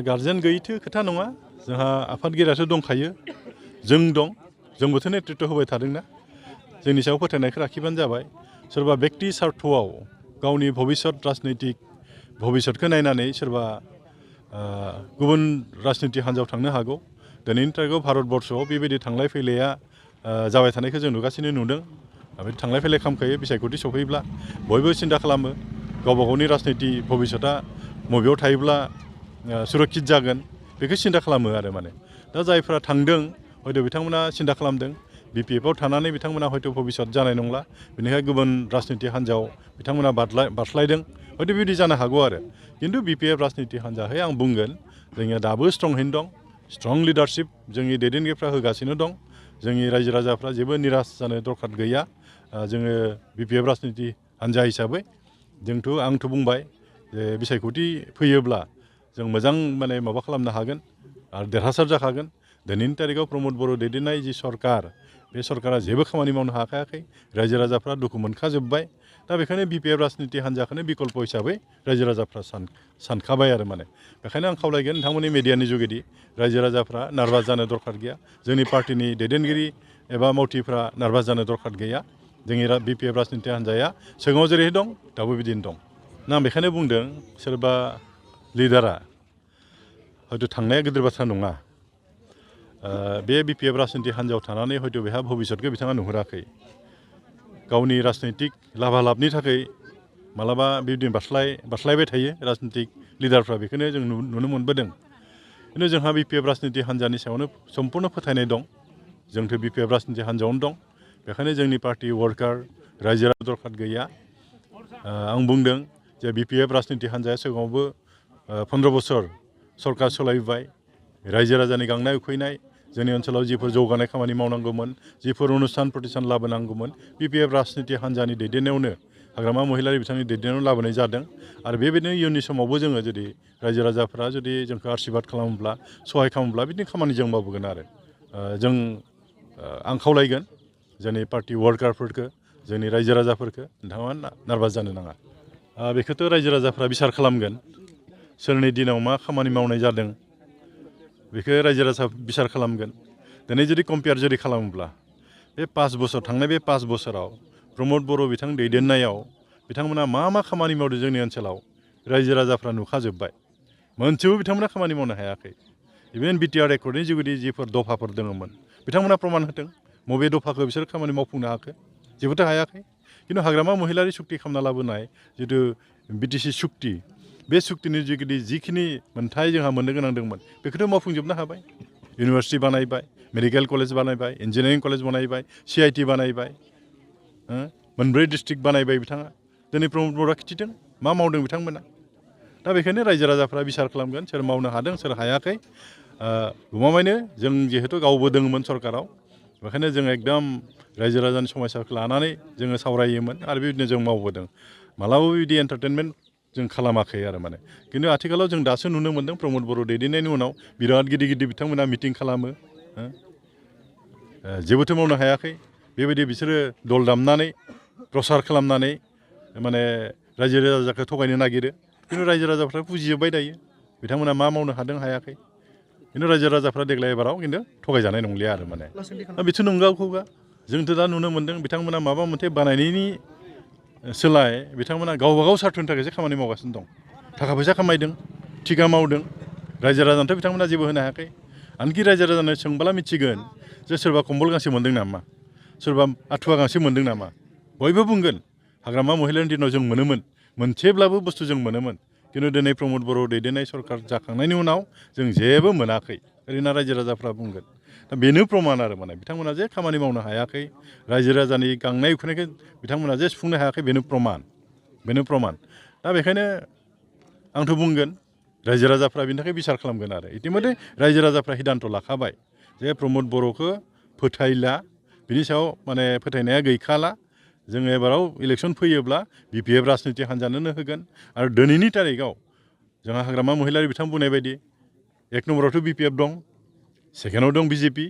Guardian गैयैथो खोथा नङा जोंहा आफादगिरियासो दंखायो जों दं जोंबोथ' नेतृत्व होबाय थादोंना जोंनि सायाव फोथायनायखौ लाखिबानो जाबाय सोरबा बेक्ति सार्थआव गावनि भबिष्यत राजनैतिक भबिष्यतखौ नायनानै सोरबा गुबुन राजनिति हान्जायाव थांनो हागौ दिनैनि थारिखआव भारतबर्षआव बेबायदि थांलाय फैलाया जाबाय थानायखौ जों नुगासिनो नुदों थांलाय फैलाय खालामखायो बिसायख'थि सफैब्ला बयबो सिन्था खालामो गावबा गावनि राजनिति भबिष्यता बबेयाव थायोब्ला सुरक्षित जागोन बेखौ सिन्था खालामो आरो माने दा जायफ्रा थांदों हयथ' बिथांमोना सिन्था खालामदों बिपिएफआव थानानै बिथांमोना हयथ' भबिष्यत जानाय नंला बेनिखायनो गुबुन राजनिति हान्जायाव बिथांमोना बारस्लायदों हयथ' बेबायदि जानो हागौ आरो खिन्थु बिपिएफ राजनिति हान्जाहै आं बुंगोन जोंनिया दाबो स्ट्रंहैनो दं स्ट्रं लिडारशिप जोंनि दैदेनगिरिफ्रा होगासिनो दं जोंनि रायजो राजाफ्रा जेबो निराश जानो दरखार गैया जोङो बिपिएफ राजनिति हान्जा हिसाबै आंथ' बुंबाय जे बिसायख'थि फैयोब्ला जों मोजां माने माबा खालामनो हागोन आरो देरहासार जाखागोन दिनैनि तारिखआव प्रमद बर' दैदेननाय जि सरकार बे सरकारा जेबो खामानि मावनो हाखायाखै रायजो राजाफ्रा दुखु मोनखाजोब्बाय दा बेखायनो बिपिएफ राजनिति हान्जाखौनो बिकल्प हिसाबै रायजो राजाफ्रा सानखाबाय आरो माने बेखायनो आं खावलायगोन नोंथांमोननि मिडियानि जुगेदि रायजो राजाफ्रा नार्भास जानो दरखार गैया जोंनि पार्टिनि दैदेनगिरि एबा मावथिफ्रा नार्भास जानो दरखार गैया जोंनि बिपिएफ राजनिति हान्जाया सिगाङाव जेरै दं दाबो बिदिनो दं ना आं बेखायनो बुंदों सोरबा लिडारा हयथ' थांनाया गिदिर बाथ्रा नङा बे बिपिएफ राजनिति हान्जायाव थानानै हयथ' बेहा भबिष्यतखौ बिथाङा नुहुराखै गावनि राजनैतिक लाभालाबनि थाखाय मालाबा बिदिनो बारस्लायबाय थायो राजनितिक लिडारफ्रा बेखौनो जों नुनो मोनबोदों खिन्थु जोंहा बिपिएफ राजनिति हान्जानि सायावनो सम्पुर्ण फोथायनाय दं जोंथ' बिपिएफ राजनिति हान्जायावनो दं बेखायनो जोंनि पार्टि वार्कार रायजो राजा दरखार गैया आं बुंदों जे बिपिएफ राजनिति हान्जाया सिगाङावबो 15 बोसोर सरकार सालायबाय रायजो राजानि गांनाय उखैनाय जोंनि ओनसोलाव जिफोर जौगानाय खामानि मावनांगौमोन जिफोर अनुस्थान प्रतिष्ठान लाबोनांगौमोन बिपिएफ राजनिति हान्जानि दैदेननायावनो हाग्रामा महिलारि बिथांनि दैदेननायाव लाबोनाय जादों आरो बेबायदिनो इयुननि समावबो जोङो जुदि रायजो राजाफ्रा जुदि जोंखौ आशीर्बाद खालामोब्ला सहाय खालामोब्ला बिदिनो खामानि जों मावबोगोन आरो आं खावलायगोन जोंनि पार्टि वार्कारफोरखौ जोंनि रायजो राजाफोरखौ नोंथांमोना नार्भास जानो नाङा बेखौथ' रायजो राजाफ्रा बिसार खालामगोन सोरनि दिनाव मा खामानि मावनाय जादों बेखौ रायजो राजा बिसार खालामगोन दिनै जुदि कम्पेयार जुदि खालामोब्ला बे 5 बोसोर थांनाय बे 5 बोसोराव प्रमद बर' बिथां दैदेननायाव बिथांमोना मा खामानि मावदों जोंनि ओनसोलाव रायजो राजाफ्रा नुखाजोब्बाय मोनसेबो बिथांमोना खामानि मावनो हायाखै इभेन बिटिआर रेकर्डनि जुगेदि जिफोर दफाफोर दङमोन बिथांमोना प्रमान होदों बबे दफाखौ बिसोर खामानि मावफुंनो हाखो जेबोथ' हायाखै खिन्थु हाग्रामा महिलारि सुक्ति खालामना लाबोनाय जिथु बिटिसि सुक्ति बे सुक्तिनि जुगेदि जिखिनि मोन्थाय जोंहा मोननो गोनां दंमोन बेखौथ' मावफुंजोबनो हाबाय इउनिभार्सिटि बानायबाय मेडिकेल कलेज बानायबाय इन्जिनियारिं कलेज बानायबाय CIT बानायबाय मोनब्रै डिस्ट्रिक्ट बानायबाय बिथाङा दिनै प्रमद बर'आ खिथिदों मा मावदों बिथांमोना दा बेखायनो रायजो राजाफ्रा बिसार खालामगोन सोर मावनो हादों सोर हायाखै गमामायैनो जों जिहेतु गावबो दङमोन सरकाराव बेखायनो जों एकदम रायजो राजानि समस्याखौ लानानै जोङो सावरायोमोन आरो बेबायदिनो जों मावबोदों मालाबाबो बिदि एन्टारटेनमेन्ट जों खालामाखै आरो माने खिन्थु आथिखालाव जों दासो नुनो मोन्दों प्रमद बर' दैदेननायनि उनाव बिराद गिदिर बिथांमोना मिटिं खालामो जेबोथ' मावनो हायाखै बेबायदि बिसोरो दल दामनानै प्रसार खालामनानै माने रायजो राजाखौ थगायनो नागिरो खिन्थु रायजो राजाफ्रा बुजिजोब्बाय दायो बिथांमोना मा मावनो हादों हायाखै खिन्थु रायजो राजाफ्रा देग्लाय एबाराव खिन्थु थगायजानाय नंलिया आरो माने बेथ' नंगौखौगा जोंथ' दा नुनो मोन्दों बिथांमोना माबा मोनसे बानायनायनि सोलाय बिथांमोना गावबा गाव सार्थनि थाखायसो खामानि मावगासिनो दं थाखा फैसा खामायदों थिका मावदों रायजो राजानोथ' बिथांमोना जेबो होनो हायाखै आनखि रायजो राजानो सोंबोला मिथिगोन जे सोरबा कम्बल गांसे मोन्दों नामा सोरबा आथुवा गांसे मोन्दों नामा बयबो बुंगोन हाग्रामा महिलानि दिनाव जों मोनोमोन मोनसेब्लाबो बुस्थु जों मोनोमोन खिन्थु दिनै प्रमद बर' दैदेननाय सरकार जाखांनायनि उनाव जों जेबो मोनाखै ओरैनो रायजो राजाफ्रा बुंगोन दा बेनो प्रमान आरो माने बिथांमोना जे खामानि मावनो हायाखै रायजो राजानि गांनाय उखैनायखौ बिथांमोना जे सुफुंनो हायाखै बेनो प्रमान दा बेखायनो आंथ' बुंगोन रायजो राजाफ्रा बेनि थाखाय बिसार खालामगोन आरो इतिमধ্যे रायजो राजाफ्रा सिद्धान्त लाखाबाय जे प्रमद बर'खौ फोथायला बिनि सायाव माने फोथायनाया गैखाला जोङो एबाराव इलेक्सन फैयोब्ला बिपिएफ राजनिति हान्जानोनो होगोन आरो दिनैनि तारिखआव जोंहा हाग्रामा महिलारि बिथां बुंनाय बायदि 1 नम्बरावथ' बिपिएफ दं सेकेन्डआव दं बिजेपि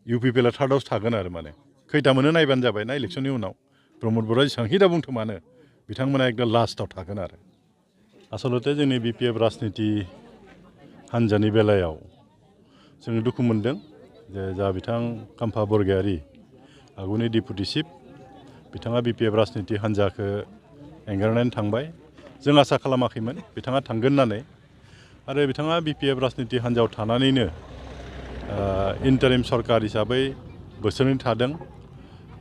इउपिपिएलआ थार्डआव थागोन आरो माने खैथा मोनो नायबानो जाबाय ना इलेक्सननि उनाव प्रमद बर'आ जेसेबांखि दा बुंथों मानो बिथांमोना एकदम लास्टआव थागोन आरो आसलते जोंनि बिपिएफ राजनिति हान्जानि बेलायाव जों दुखु मोनदों जे जा बिथां काम्फा बरगयारी आगुनि डिपुटि चिफ बिथाङा BPF राजनिति हान्जाखौ एंगारनानै थांबाय। जों आसा खालामाखैमोन बिथाङा थांगोन होननानै आरो बिथाङा BPF राजनिति हान्जायाव थानानैनो इन्टारिम सरकार हिसाबै बोसोरनै थादों।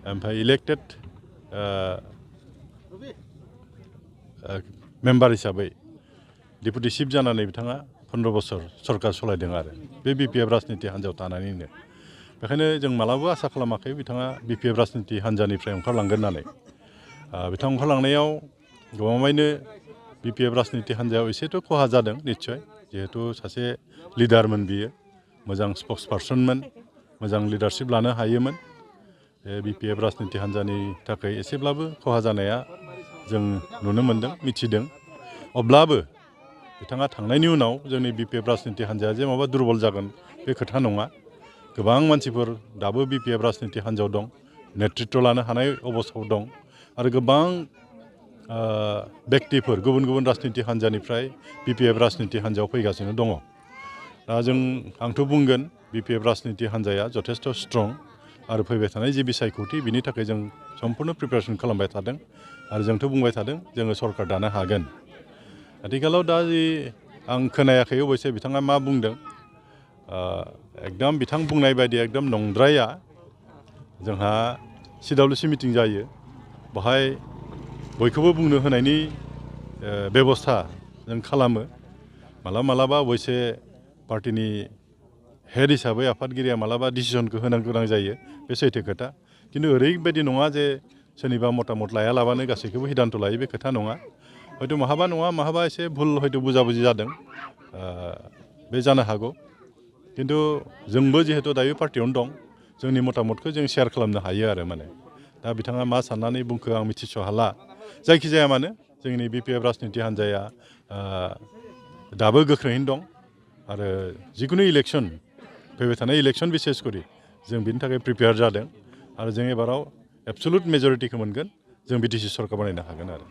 ओमफ्राय इलेक्टेड मेम्बार हिसाबै डिपुटि चिफ जानानै बिथाङा 15 बोसोर सरकार सालायदों आरो बे BPF राजनिति हान्जायाव थानानैनो। बेखायनो जों मालाबा आसा खालामाखै बिथाङा BPF राजनिति हान्जानिफ्राय ओंखारलांगोन होननानै। बिथां ओंखारलांनायाव गमामायैनो BPF राजनिति हान्जायाव एसेथ' खहा जादों निस्सय, जिहेतु सासे लिडारमोन बियो, मोजां स्पक्स पार्सनमोन, मोजां लिडारशिप लानो हायोमोन। BPF राजनिति हान्जानि थाखाय एसेब्लाबो खहा जानाया जों नुनो मोन्दों, मिथिदों। अब्लाबो बिथाङा थांनायनि उनाव जोंनि BPF राजनिति हान्जाया जे माबा दुरबल जागोन बे खोथा नङा। गोबां मानसिफोर दाबो BPF राजनिति हान्जायाव दं, नेतृत्व लानो हानाय अबस्थायाव दं आरो गोबां बेक्तिफोर गुबुन गुबुन राजनिति हान्जानिफ्राय BPF राजनिति हान्जायाव फैगासिनो दङ। दा आंथ' बुंगोन BPF राजनिति हान्जाया जथेस्थ' स्ट्रं आरो फैबाय थानाय जि बिसायख'थि बिनि थाखाय जों सम्पुर्ण प्रिपेरेसन खालामबाय थादों आरो जोंथ' बुंबाय थादों जोङो सरकार दानो हागोन। आथिखालाव दा जि आं खोनायाखै अबयसे बिथाङा मा बुंदों, एकदम बिथां बुंनाय बायदि एकदम नंद्राया। जोंहा CWC मिटिं जायो, बेहाय बयखौबो बुंनो होनायनि बेबस्था जों खालामो। मालाबा अबयसे पार्टिनि हेड हिसाबै आफादगिरिया मालाबा डिसिसनखौ होनो गोनां जायो, बे सैथो खोथा। खिन्थु ओरैबायदि नङा जे सोरनिबा मतामत लायालाबानो गासैखौबो हिदान्त लायो, बे खोथा नङा। हयथ' माहाबा नङा माहाबा एसे भुल हयथ' बुजाबुजि जादों, बे जानो हागौ। खिन्थु जोंबो जिहेतु दायो पार्टियावनो दं, जोंनि मतामतखौ जों शेयार खालामनो हायो आरो माने। दा बिथाङा मा साननानै बुंखो आं मिथिस' हाला। जायखिजाया मानो जोंनि BPF राजनिति हान्जाया दाबो गोख्रोङैनो दं आरो जिखुनु इलेक्सन फैबाय थानाय इलेक्सन बिसेस करि जों बिनि थाखाय प्रिपेयार जादों आरो जों एबाराव एबसुलुट मेजरिटिखौ मोनगोन, जों BTC सरकार बानायनो हागोन आरो।